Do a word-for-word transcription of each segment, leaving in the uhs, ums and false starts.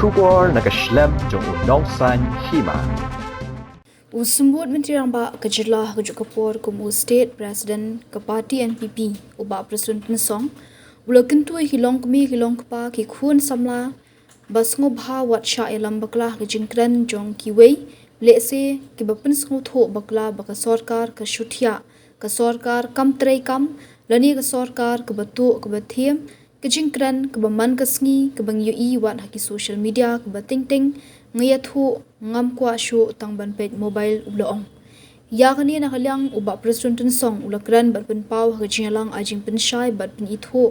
Khubor na ka shlem jong u nongsan hima. U Symbud Myntri Rangbah ka jylla ha kajuh ka por kum u State President ka party N P P, u Bah Prestone Tynsong, u la kyntu ïa ki longkmie ki longkpa, ki khun samla ba sngewbha wat shah ïalam bakla ha ka jingkren jong kiwei, lehse kiba pynsngewthuh bakla ba ka sorkar ka shu thiah, ka sorkar kam treikam, lane ka sorkar kaba tuh kaba thiem, ka jingkren kaba man ka sngi kaba ngi ïohi wat ha ki social media kaba teng teng nga ïathuh, ngam kwah shuh tang ban peit mobile, u la ong. Ïa kane na ka liang u Bah Prestone Tynsong u la kren bad pynpaw ha ka jingïalang ai jingpynshai bad pynithuh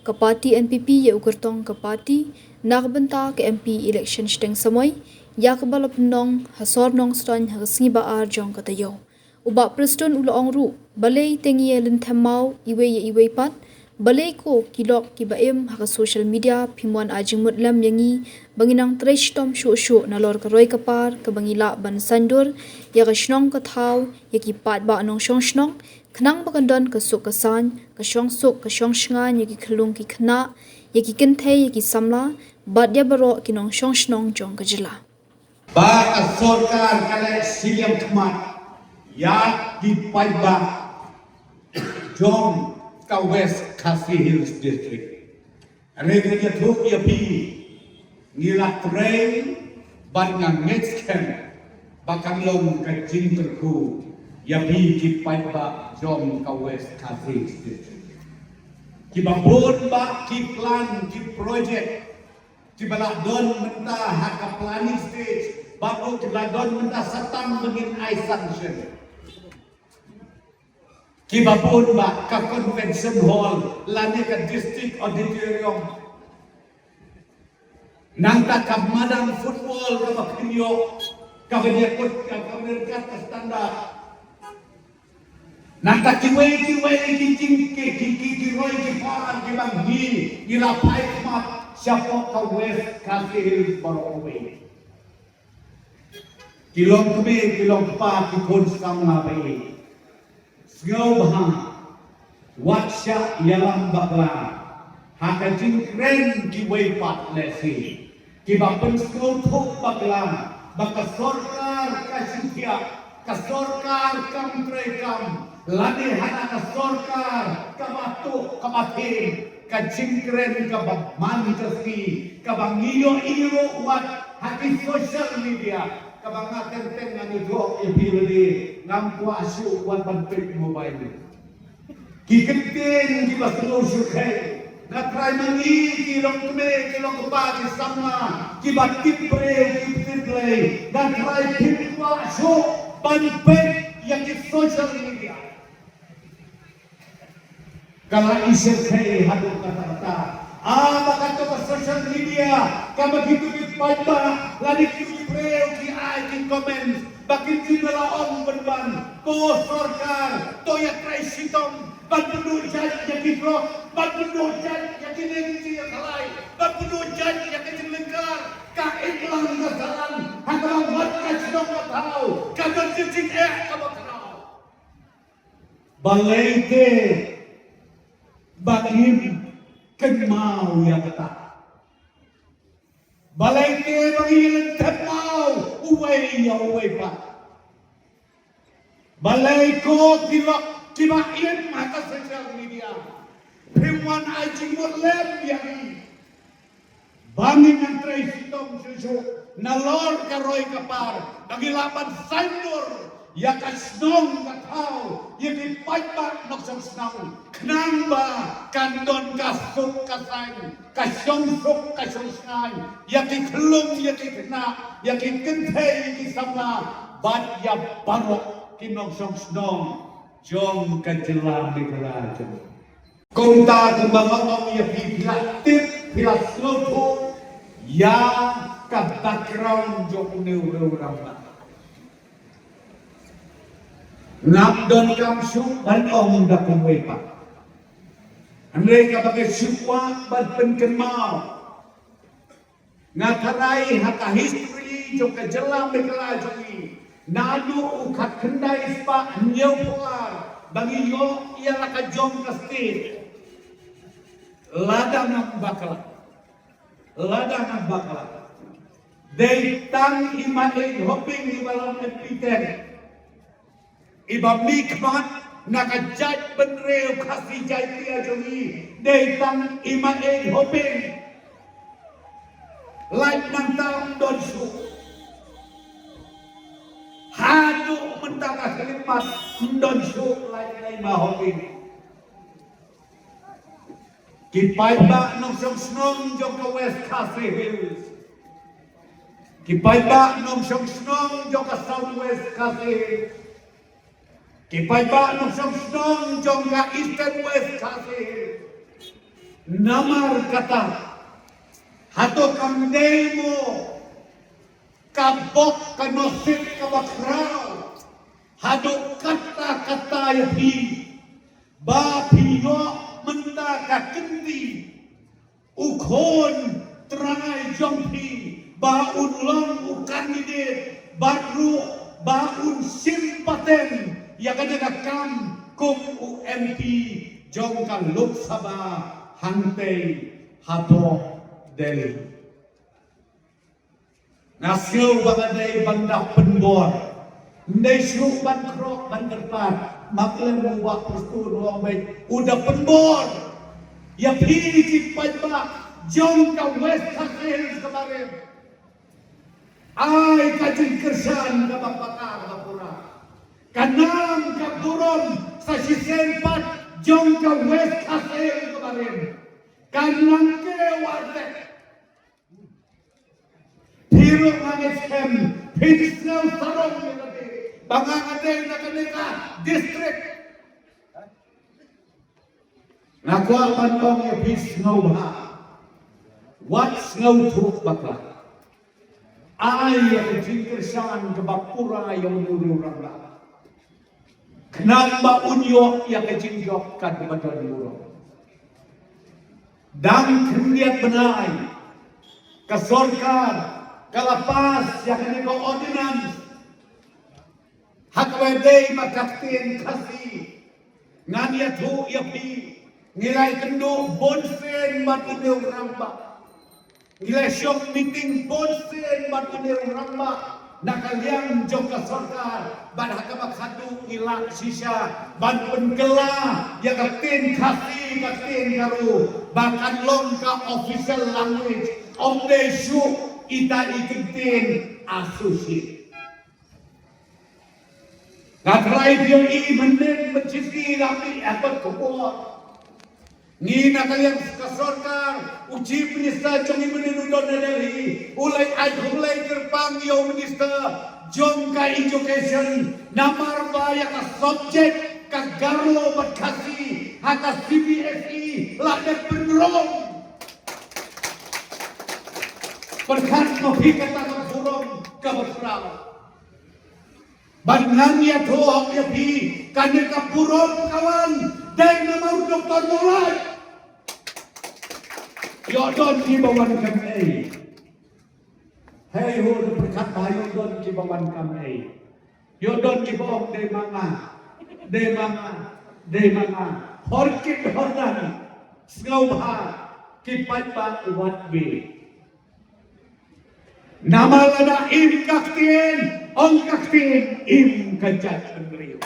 ka party N P P ïa u kyrtong ka party na ka bynta ka M P election shiteng samoi, ïa kaba la pynlong ha Sor Nongstoiñ ha ka sngi Ba-ar jong ka taïew. U Bah Prestone u la ong ruh, balei te ngi ïa lynthem maw iwei ïa iwei pat? Balei ko ki lok kiba im ha ka social media phim wan ai jingmut lem ïa ngi ba ngin nang trei shitom shuh shuh nalor ka roi ka par kaba ngi lah ban saiñdur ïa ka shnong ka thaw, ïa ki paidbah nongshong shnong, khnang ba kan don ka suk ka saiñ, ka shong suk ka shong shngaiñ ïa ki khyllung ki khynnah, ïa ki kynthei ïa ki samla, bad ïa baroh ki nongshong shnong jong ka jylla. Ba ka sorkar ka leh shiliang khmat ïa ki paidbah jong ka West Khasi Hills District. Hynrei ngan ïathuh ïa phi, ngi la trei bad nga ngeit skhem ba kan long ka jingkyrkhu ïa phi ki paidbah jong ka West Khasi Hills District. Kiba bun bah ki plan, ki project kiba la don mynta ha ka planning stage, bad ruh kiba la don mynta sa tang ba ngin ai sanction. Kiba bun bah ka convention hall lane ka district auditorium. Nangta ka madan football kaba pynïoh, kaba ïakut, kaba ryngkat ka standard. Nangta kiwei kiwei ki jing, ki, ki, ki, ki roi ki par kiba ngi, ngi la phai khmat shapoh ka West Khasi Hills baroh kawei. Ki longkmie ki longkpa, ki khun samla ba ïeit, sngewbha wat shah ïalam bakla ha ka jingkren kiwei pat lehse kiba pynsngewthuh bakla ba ka sorkar ka shu thiah, ka sorkar kam treikam, lane hana ka sorkar kaba tuh kaba thiem. Ka jingkren kaba man ka sngi kaba ngi ïohi ruh wat ha ki social media, kaba nga teng teng ngan ïathuh ïa phi lade, ngam kwah shuh wat ban peit mobile. Ki kyntien kiba sngewsih, nga trai ma ngi ki longkmie ki longkpa ki samla kiba tip briew ki tip Blei, nga trai phim kwah shuh ban peit ïa ki social media. Ka la i shyrkhei haduh katta katta. Ah, ba kato ka social media, kaba kito ki paidbah lane kito ki briew ki ai ki comment ba kin jin la ong ban ban, to sorkar to ïatrei shitom ban pynduh jait ïa ki drok, ban pynduh jait ïa ki neng jingïakhlai, ban pynduh jait ïa ki jinglyngkar. Ka imlang ka salan ha kaba wat ka shnong ka thaw, ka don jingeh kaba khraw. Balei te ba ngim kynmaw ïa kata? Balei te ba ngi lynthem maw uwei ïa uwei pat? Balei ko ki lok kiba im ha ka social media phim wan ai jingmut lem ïa ngi? Ba ngin nang trei shitom shuh shuh nalor ka roi ka par, ba ngi lah ban saiñdur ïa ka shnong ka thaw, ïa ki paidbah nongshong shnong, khnang ba kan don ka suk ka saiñ, ka shong suk ka shong shngaiñ ïa ki khyllung ïa ki khynnah, ïa ki kynthei ïa ki samla, bad ïa baroh ki nongshong shnong jong ka jylla Meghalaya jong ngi. Kumta kumba nga ong ïa phi, phi la tip, phi la sngewthuh ïa ka background jong une u rangbah. Ngam donkam shuh ban ong da kumwei pat. Hynrei kaba nga shu kwah ban pynkynmaw, nga tharai ha ka history jong ka jylla Meghalaya jong ngi, naduh u khatkhyndai spah hynñiewphew ar ba ngi ïoh ïa la ka jong ka state, lada ngam bakla, lada ngam bakla, Dei tang i Maieit Hoping iba long M P teng iba mihkhmat na ka jaitbynriew Khasi Jaiñtia jong ngi. Dei tang i Maieit Hoping. Lait nangta ym don shuh. Haduh mynta ka khyllipmat ym don shuh lait na i Maieit Hoping. Ki paidbah nongshong shnong jong ka West Khasi Hills, ki paidbah nongshong shnong jong ka South West Khasi Hills, ki paidbah nongshong shnong jong ka Eastern West Khasi Hills. Namar kata, hato kam dei mo ka bok ka nusip kaba khraw haduh katta katta ïa phi, ba phi ïoh mynta ka kynti u khun trai jong phi ba un long u candidate bad ruh ba un shim pateng ïa kane ka kam kum u M P jong ka Lok Sabha hangtei hapoh Delhi. Nga sngew ba nga dei ban da pynbor. Ym dei shuh ban khroh ban kyrpad. Ma khlem u Bah Prestone u ong beit u da pynbor ïa phi ki paidbah jong ka West Khasi Hills ka barim. Ai ka jingkyrshan kaba paka kaba pura. Ka nam ka burom sa shisien pat jong ka West Khasi Hills ka barim. Ka nang ke wartek. Phi ruh nga ngeit skhem phin sngew sarong ïa lade ba nga nga dei na kane ka district. Nga kwah ban ong ïa phi sngewbha, wat sngewthuh bakla. Ai ïa ka jingkyrshan kaba pura ïa u rangbah. Khnang ba un ïoh ïa ka jingjop kaba don burom. Dang khyndiat bnai ka sorkar ka la pass ïa kane ka ordinance. Ha kaba dei bad ka ktien Khasi. Ngan ïathuh ïa phi, ngi la ïakynduh bun sien bad une u rangbah. Ngi la shong meeting bun sien bad une u rangbah na ka liang jong ka sorkar, bad ha kaba khadduh ngi la shisha ban pynkylla ïa ka ktien Khasi ka ktien Garo ba kan long ka official language, ym dei shuh ita i kyntien associate. Nga trai phi ïohi mynnin mynshisngi la mih ha kot khubor. Ngi na ka liang ka sorkar, u Chief Minister jong ngi mynnin u don na Delhi, u la ai khublei kyrpang ïa u Minister jong ka Education namar ba ïa ka subject ka Garo bad Khasi ha ka C B S E la dep pynrung. Pyrkhat ma phi kata ka burom kaba khraw. Bad ngan ïathuh ïa phi, kane ka burom ka wan dei namar u Doktor Mawlai. Ïoh don kiba wan kam ei. Hei ho, pyrkhat ba ïoh don kiba wan kam ei. Ïoh don kiba ong dei ma nga, dei ma nga, dei ma nga. Hor kit hor dan, sngewbha ki paidbah wat be. Namar lada im ka ktien, ong ka ktien, im ka jaitbynriew.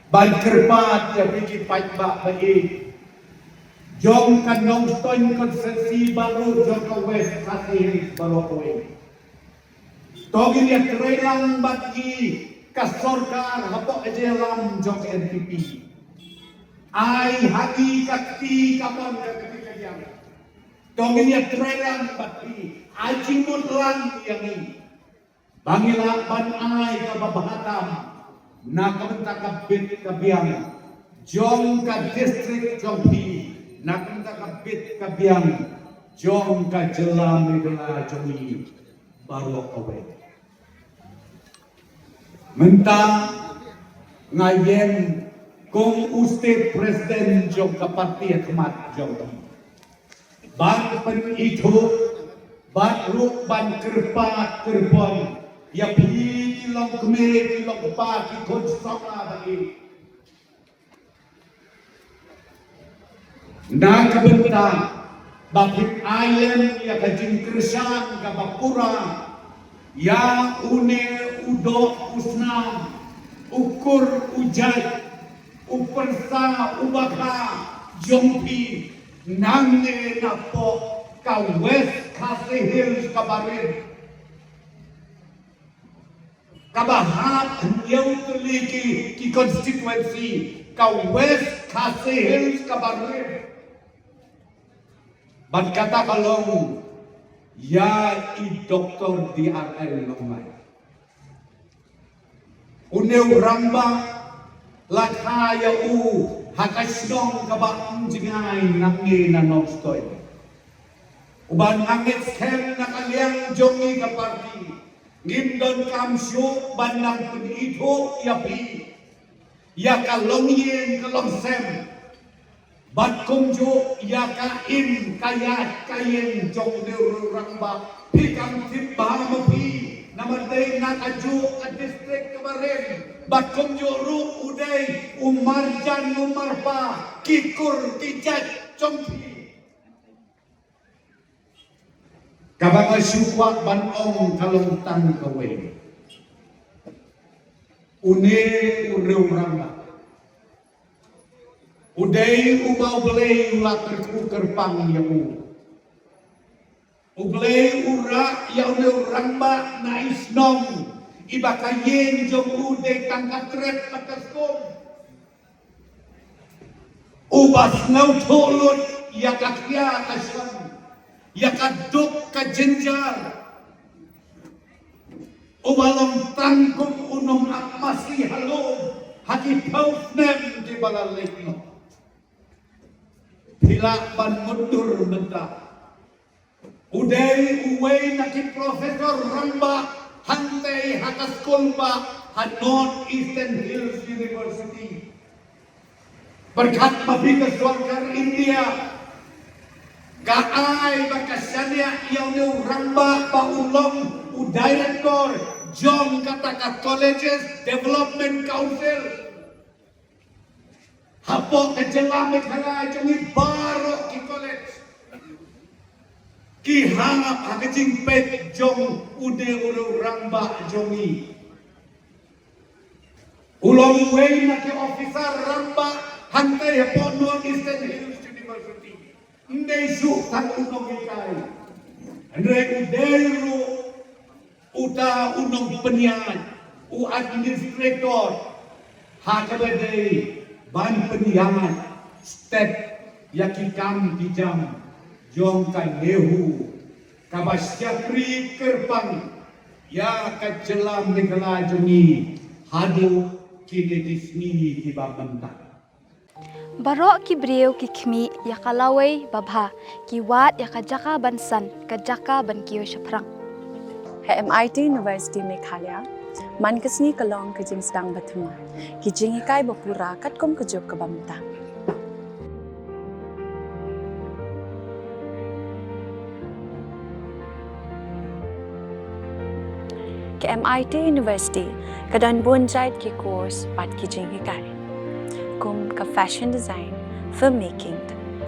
Ban kyrpad ïa phi ki paidbah ba ïeit jong ka Nongstoiñ constituency bad ruh jong ka West Khasi Hills baroh kawei. To ngin ïa trei lang bad ki ka sorkar hapoh ka jingïalam jong ka N P P. Ai ha ngi ka kti kamon ka kti ka jam. To ngin ïa trei lang bad ki, ai jingmut lang ïa ngi ba ngi lah ban ai kaba bha tam na ka bynta ka bit ka biang jong ka district jong phi, na ka bynta ka bit ka biang jong ka jylla Meghalaya jong ngi baroh kawei. Mynta nga ïeng kum u state president jong ka party ha khmat jong phi. Ban pynithuh bad ruh ban kyrpad kyrpon ïa phi ki longkmie ki longkpa ki khun samla ba ïeit. Na ka bynta Ba phin ai lem ïa ka jingkyrshan kaba pura ïa une u doh u snam, u kur u jait, u pyrsa u bakha jong phi nangne napoh ka West Khasi Hills kaba rit, kaba hap hynñiew tylli ki, ki constituency, ka West Khasi Hills kaba rit. Bad kata ka long ïa i Doktor D R L Nonglait. Une u rangbah la kha ïa u ha ka shnong kaba ym jngai nangne na Nongstoiñ. Uba nga ngeit skhem na ka liang jong ngi ka party ngim donkam shuh ban nang pynithuh ïa phi ïa ka longïing ka longsem. Bad kumjuh ïa ka im ka ïaid ka ïeng jong une u rangbah. Phi kam tip bha ma phi, namar dei na kajuh ka district kaba rim. Bad kumjuh ruh u dei u marjan u marpa ki kur ki jait jong phi. Kaba nga shu kwah ban ong ka long tang kawei. Une u rangbah u dei uba U Blei u la kyrkhu kyrpang ïa u. U Blei u rah ïa une u rangbah na i shnong iba ka ïing jong u dei tang ka tret bad ka skum. Uba sngewthuh lut ïa ka khia ka shon, ïa ka duk ka jynjar. Uba long tang kum u nongap masi ha lum ha ki phew snem kiba la leit noh. Phi lah ban mutdur mynta. U dei uwei na ki professor rangbah hangtei ha ka skul bah ha North Eastern Hills University. Pyrkhat ma phi, ka sorkar India ka ai ba ka shaniah ïa une u rangbah ba u long u director jong kata ka Colleges Development Council. Hapoh ka jylla Meghalaya jong ngi baroh ki college ki hap ha ka jingpeit jong une u rangbah jong ngi. U long uwei na ki officer rangbah hangtei hapoh North Eastern Hills University. Ym dei shuh tang u nonghikai, hynrei u dei ruh uta u nongpynïaid, u administrator, ha kaba dei ban pynïaid stet ïa ki kam ki jam jong ka NEHU, kaba shakri kyrpang ïa ka jylla Meghalaya jong ngi haduh kine ki sngi kiba mynta. Baroh ki briew ki khmih ïa ka lawei babha, ki wad ïa ka jaka ban san, ka jaka ban kiew shaphrang. Ha M I T University Meghalaya, man ka sngi ka long ka jingsdang ba thymmai, ki jinghikai ba pura katkum ka juk kaba mynta. Ka M I T University ka don bun jait ki course bad ki jinghikai, kum ka fashion design, filmmaking,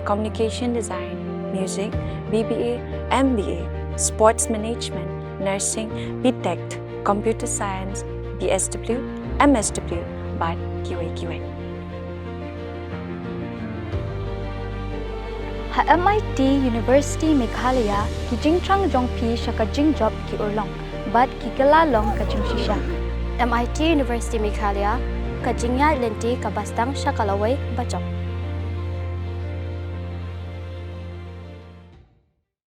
communication design, music, B B A, M B A, sports management, nursing, B Tech, computer science, B S W, M S W, bad kiwei kiwei. Ha M I T University Meghalaya, ki jingthrang jong phi sha ka jingjop ki urlong bad ki kylla long ka jingshisha. M I T University Meghalaya, ka jingïaid lynti kaba sdang sha ka lawei bajop.